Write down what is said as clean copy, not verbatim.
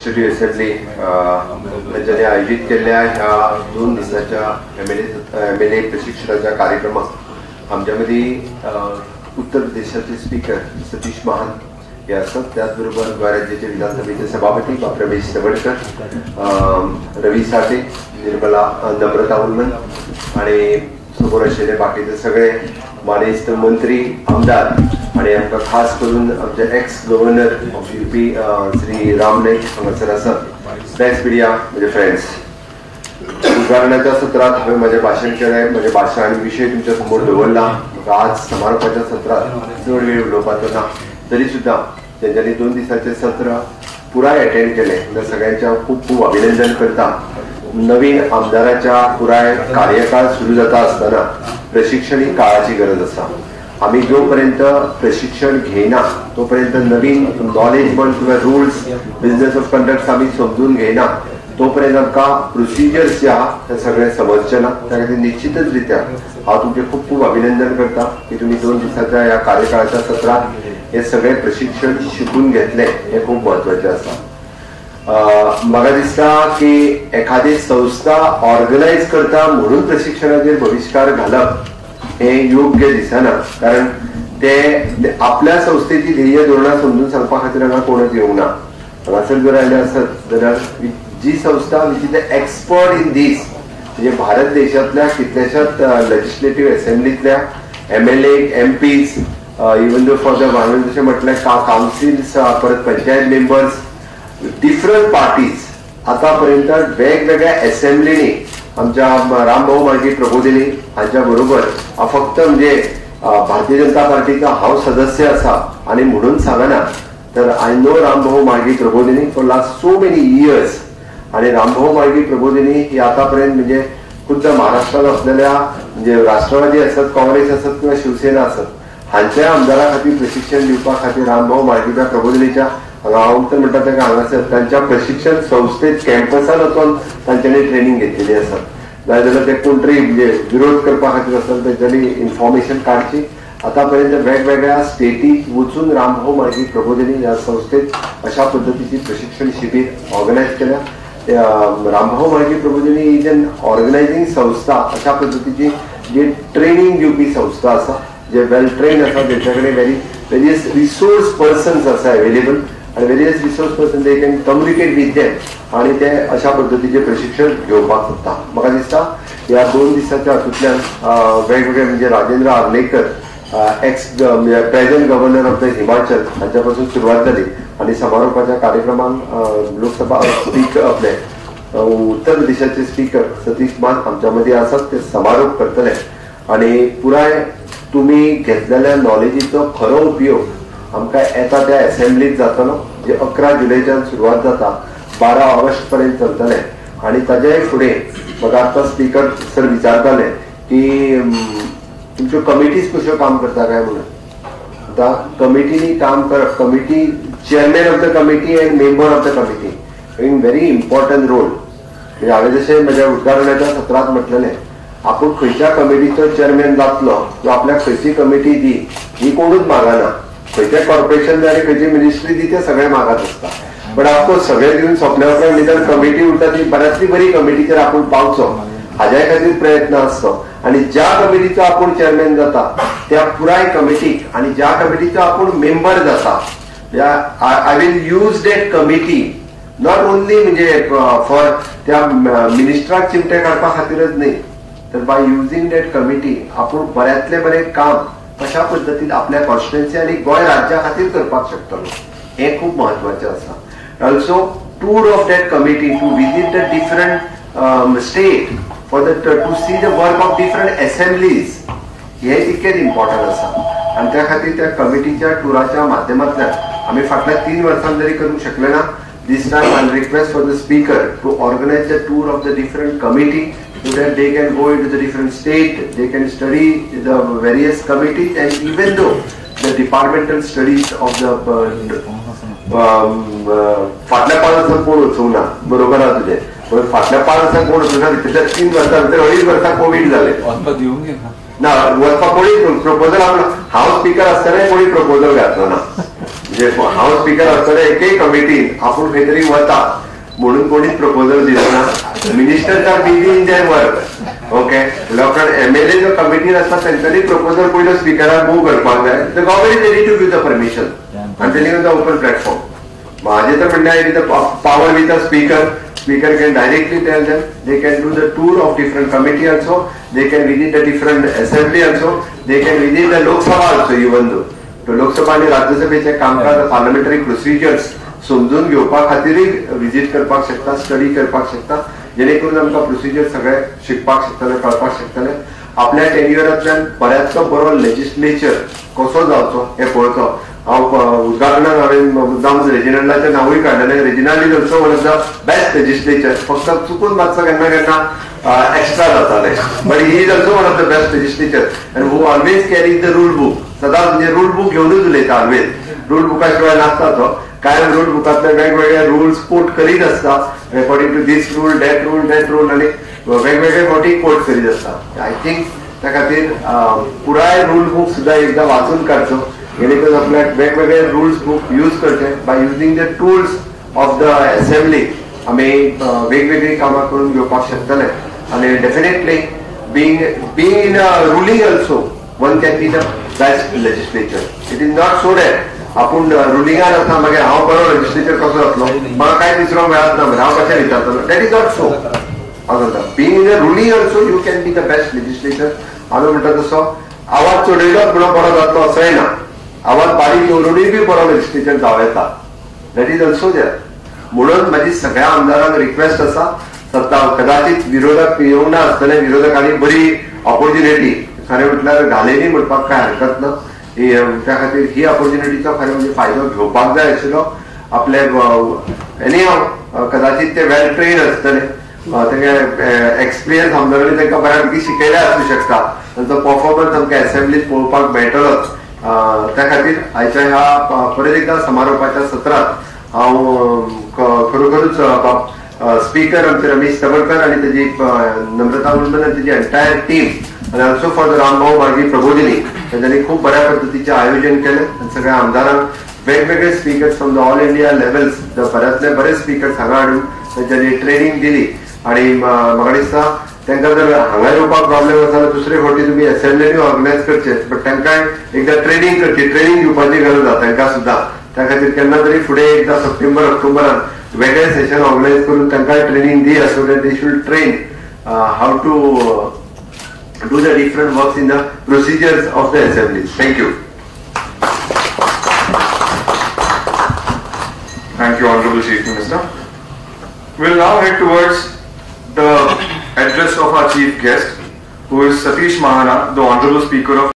Legislative assembly तांच्यांनी आयोजीत केल्ल्या ह्या 2 दिसाच्या एम एल ए प्रशिक्षणाच्या कार्यक्रमाक आमच्या मदीं उत्तर प्रदेशाचे स्पीकर सतीश महान हे आसात. त्याच बरोबर गोंय राज्याचे विधानसभेचे सभापती बाब रमेश तवडकर, रवी साठे, निर्मला नम्रता उलमन आणि समोर आशिल्ले बाकीचे सगळे मानेस्त मंत्री, आमदार आणि आमकां खास करून आमचे x governor of UP Shri Ram Naik हांगासर आसात. प्रेस, मिडिया, म्हजे फ्रेंड्स, उद्घाटनाच्या सत्रात हांवें म्हजें भाशण केलें. म्हजें भाशण आनी विशय तुमच्या समोर दवरला. म्हाका आज समारोपाच्या सत्रात चड वेळ उलोवपाचो ना, तरी सुद्दां तेंच्यांनी 2 दिसाचें सत्र पुराय अटेंड केलें त्या सगळ्यांचें हांव खूब खूब अभिनंदन करता. नवीन आमदाराच्या पुराय कार्यकाळ सुरू जाता आसतना प्रशिक्षण ही काळाची गरज आसा. आमी जो पर्यंत प्रशिक्षण घेयना तोपर्यंत नवीन नॉलेज म्हण किंवा रुल्स, बिझनेस ऑफ कंडक्ट आमी समजून घेयना तोपर्यंत आमकां प्रोसिजर्स जे आहा ते सगळे समजचे ना. त्या खातीर निश्चितच रित्या हांव तुमचें खूब खूब अभिनंदन करता की तुमी 2 दिसाच्या ह्या कार्यकाळाच्या सत्रात हे सगळे प्रशिक्षण शिकून घेतले, हें खूब म्हत्वाचें आसा. म्हाका दिसता की एखादी संस्था ऑर्गनायज करता म्हणून प्रशिक्षणाचेर बहिश्कार घालप हें योग्य दिसना, कारण ते आपल्या संस्थेची ध्येय धोरणां समजून सांगपा खातीर हांगा कोणच येवंक ना. हांगासर जर आयले आसत जाल्यार जी संस्था which is the expert in this, म्हणजे भारत देशांतल्या कितल्याशाच लेजिस्लेटीव असेंब्लीतल्या MLA, MPs, even though for the हांवें जशें म्हटलें कावन्सिल्स, परत पंचायत मेंबर्स, डिफरंट पार्टीज, आतापर्यंत वेगवेगळ्या असेंब्लीनी आमच्या रामभाऊ माळगी प्रबोधिनी हांच्या बरोबर, फक्त म्हणजे भारतीय जनता पार्टीचा हांव सदस्य आसा आनी म्हणून सांगना, तर I know Rambhau Mhalgi Prabodhini for last so many years. आणि रामभाऊ माळगी प्रबोधिनी ही आतापर्यंत म्हणजे खुद्द महाराष्ट्रात असलेल्या म्हणजे राष्ट्रवादी असत, काँग्रेस असत किंवा शिवसेना असत, हांच्या आमदारा खातीर प्रशिक्षण दिवपा खातीर रामभाऊ माळगीच्या प्रबोधिनीच्या हांगा, हांव तर म्हणटा ताका, हांगासर तांच्या प्रशिक्षण संस्थेत कॅम्पसान वचून तांच्यांनी ट्रेनिंग घेतलेली आसा. जाय जाल्यार ते कोण तरी म्हणजे विरोध करपा खातीर आसत, तेंच्यांनी इन्फॉर्मेशन काडची. आतापर्यंत वेगवेगळ्या स्टेटीक वचून रामभाऊ माळगी प्रबोधिनी ह्या संस्थेत अशा पद्दतीची प्रशिक्षण शिबीर ऑर्गनायज केल्या. Rambhau Malgi Prabodhini is an organising संस्था, अशा पद्दतीची जी ट्रेनिंग दिवपी संस्था आसा, जे वेल ट्रेन आसा, तेंच्या कडेन व्हेरी वेरियस रिसोर्स पर्सन्स आसा अवेलेबल आणि various resource person, they can communicate with them आणि ते अशा पद्दतीचे प्रशिक्षण घेवपाक शकता. म्हाका दिसता ह्या 2 दिसाच्या हातूंतल्यान वेगवेगळे म्हणजे Rajendra Arlekar, ex present governor of the Himachal, हांच्या पासून सुरवात जाली आणि समारोपाच्या कार्यक्रमाक लोकसभा स्पीकर, आपले उत्तर प्रदेशाचे स्पीकर सतीश मान आमच्या मदीं आसात, ते समारोप करतले. आणि पुराय तुमी घेतलेल्या नॉलेजीचो खरो उपयोग आमकां येता त्या असेंब्लीत जातलो, जे 11 जुलयच्यान सुरवात जाता, 12 ऑगस्ट पर्यंत चलतले. आणि ताज्याय फुडें म्हाका आतां स्पीकर सर विचारताले की तुमच्यो कमिटीज कश्यो काम करता काय म्हणून. आतां कमिटींनी काम करप, committee chairman of the committee and member of the committee having very important role. म्हणजे हांवें जशें म्हज्या उद्घाटनाच्या सत्रांत म्हटलेलें, आपूण खंयच्या कमिटीचो चेअरमॅन जातलो किंवा आपल्याक खंयची कमिटी दी ही कोणूच मागना. खंयचें कॉर्पोरेशन आनी खंयची मिनिस्ट्री दी ते सगळे मागत आसता, but of course सगळे दिवन सोंपल्या उपरांत निदान कमिटी उरता ती बऱ्यांतली बरी कमिटीचेर आपूण पावचो हाज्याय खातीर प्रयत्न आसतो. आणि ज्या कमिटीचो आपूण चेअरमॅन जाता त्या पुराय कमिटीक आणि ज्या कमिटीचो आपूण मेंबर जाता, I will use that committee not only म्हणजे फॉर त्या मिनिस्टराक चिमटे काडपा खातीरच न्ही, तर बाय युजींग that committee आपूण बऱ्यांतलें बरें काम कशा पद्दतीन आपल्या कॉन्स्टिट्युएन्सी आनी गोंय राज्या खातीर करपाक शकतलो हें खूब म्हत्वाचें आसा. Also tour of that committee to visit the different state for the to see the work of different assemblies हे तितकेंच इम्पॉर्टंट आसा. आनी त्या खातीर त्या कमिटीच्या टुराच्या माध्यमांतल्यान आमी फाटल्या 3 वर्सां जरी करूंक शकले ना, this time I request for the speaker to organize the tour of the different committee so that they can go into the different state, they can study the various committees, and even though the departmental studies of the फाटल्या 5 वर्सां कोण वचूंक ना, बरोबर आहा तुजें, पण फाटल्या 5 वर्सां कोण वचूंक ना, भितरल्या 3 वर्सां भितर 2.5 वर्सां कोवीड जालें. ना वचपाक कोणी प्रपोजल, हांव स्पीकर आसतनाय कोणी प्रपोजल घातलो ना. म्हणजे हांव स्पीकर आसतना एकय कमिटीन आपूण खंय तरी वता म्हणून कोणीच प्रपोजल दिलो ना. Ministers are busy in their work. Okay, लोकांक एमएलए जो कमिटीन आसता तेंच्यांनी प्रपोजल पयलो स्पिकराक मूव करपाक जाय. The government is ready to give the permission. I am telling you the open platform. म्हाजें तर म्हणणें the power with the speaker. Speaker can directly tell them, they can do the tour of different committee also, they can visit the different assembly also, they can visit the Lok Sabha also even though. तो लोकसभा आनी राज्यसभेचे कामकाज parliamentary procedures समजून घेवपा खातीरय visit करपाक शकता, study करपाक शकता, जेणे करून आमकां प्रोसिजर सगळे शिकपाक शकतले, कळपाक शकतले. आपल्या टेन्युअरांतल्यान बऱ्याचसो बरो लेजिस्लेचर कसो जावचो हें पळोवचो. हांव उद्घाटनाक हांवें मुद्दाम रेजिनाल्डाचें नांवूय काडलेलें. Reginald is also one of the best legislature. फक्त चुकून मातसो केन्ना केन्ना एक्स्ट्रा जाताले, but he is also one of the best legislature and who always carry the rule book. सदांच म्हणजे रूल बूक घेवनूच उलयता ऑलवेज. रूल बुका शिवाय नासता तो, कायम रूल बुकांतले वेगवेगळे रुल्स कोट करीत आसता, according to this rule, that rule, that rule, आनी वेगवेगळे फावटी कोट करीत आसता. I think त्या खातीर पुराय रूल बूक सुद्दां एकदां वाचून काडचो, जेणे करून आपल्याक वेगवेगळे रुल्स बूक यूज करचे. By using the tools of the assembly आमी वेगवेगळीं कामां करून घेवपाक शकतले. आनी definitely being in a ruling also one can be the best legislature. It is not so that आपूण रुलिंगान आसा मागीर हांव बरो लेजिस्लेचर कसो जातलो, म्हाका कांय दुसरो मेळत ना, हांव कशें विचारतलो. That is not so. हांव सांगता, being in a ruling also you can be the best legislature. आमी म्हणटा तसो आवाज चडयलोच म्हणून बरो जातलो असोय ना, आवाज बारीक दवरूनय बी बरो लेजिस्लेचर जावं येता. That is also there. म्हणून म्हाजी सगळ्या आमदारांक रिक्वेस्ट आसा, सद्दां कदाचित विरोधक येवंक ना आसतले, विरोधकांनी बरी ऑपोर्च्युनिटी खरें म्हटल्यार घालयली म्हणपाक कांय हरकत ना. त्या खातीर ही ऑपोर्च्युनिटीचो खरें म्हणजे फायदो घेवपाक जाय आशिल्लो. आपले एनी हांव कदाचित ते वेल ट्रेन आसतले, तेंगे एक्सपिरियन्स आमदारांनी तांकां बऱ्यापैकी शिकयले आसूं शकता, तांचो परफॉर्मन्स आमकां एसेंब्लीत पळोवपाक मेळटलोच. त्या खातीर आयच्या ह्या परत एकदां समारोपाच्या सत्रांत हांव खरोखरूच स्पीकर आमचे रमेश तवडकर आनी तेजी नम्रता मुर्मू आनी तेजी एंटायर टीम आनी also for the Rambhau Mhalgi Prabodhini तेंच्यांनी खूब बऱ्या पद्दतीचें आयोजन केलें आनी सगळ्या आमदारांक वेगवेगळे speakers from the all India levels बऱ्यांतले बरे स्पीकर्स हांगा हाडून तेंच्यांनी ट्रेनींग दिली. आनी म्हाका दिसता तांकां जर हांगा येवपाक प्रॉब्लेम आसा जाल्यार दुसरे फावटी तुमी एसेंब्लीनी ऑर्गनायज करचे, बट तांकांय एकदां ट्रेनींग करची, ट्रेनींग दिवपाची गरज आसा तांकां सुद्दां. त्या खातीर केन्ना तरी फुडें एकदां सप्टेंबर ऑक्टोबरान वेगळे सेशन ऑर्गनायज करून तांकांय training the, so that they should train how to do the different works in the procedures of the assembly. Thank you. Thank you, Honorable Chief Minister. We'll now head towards the address of our chief guest, who is Satish Mahana, the Honorable Speaker of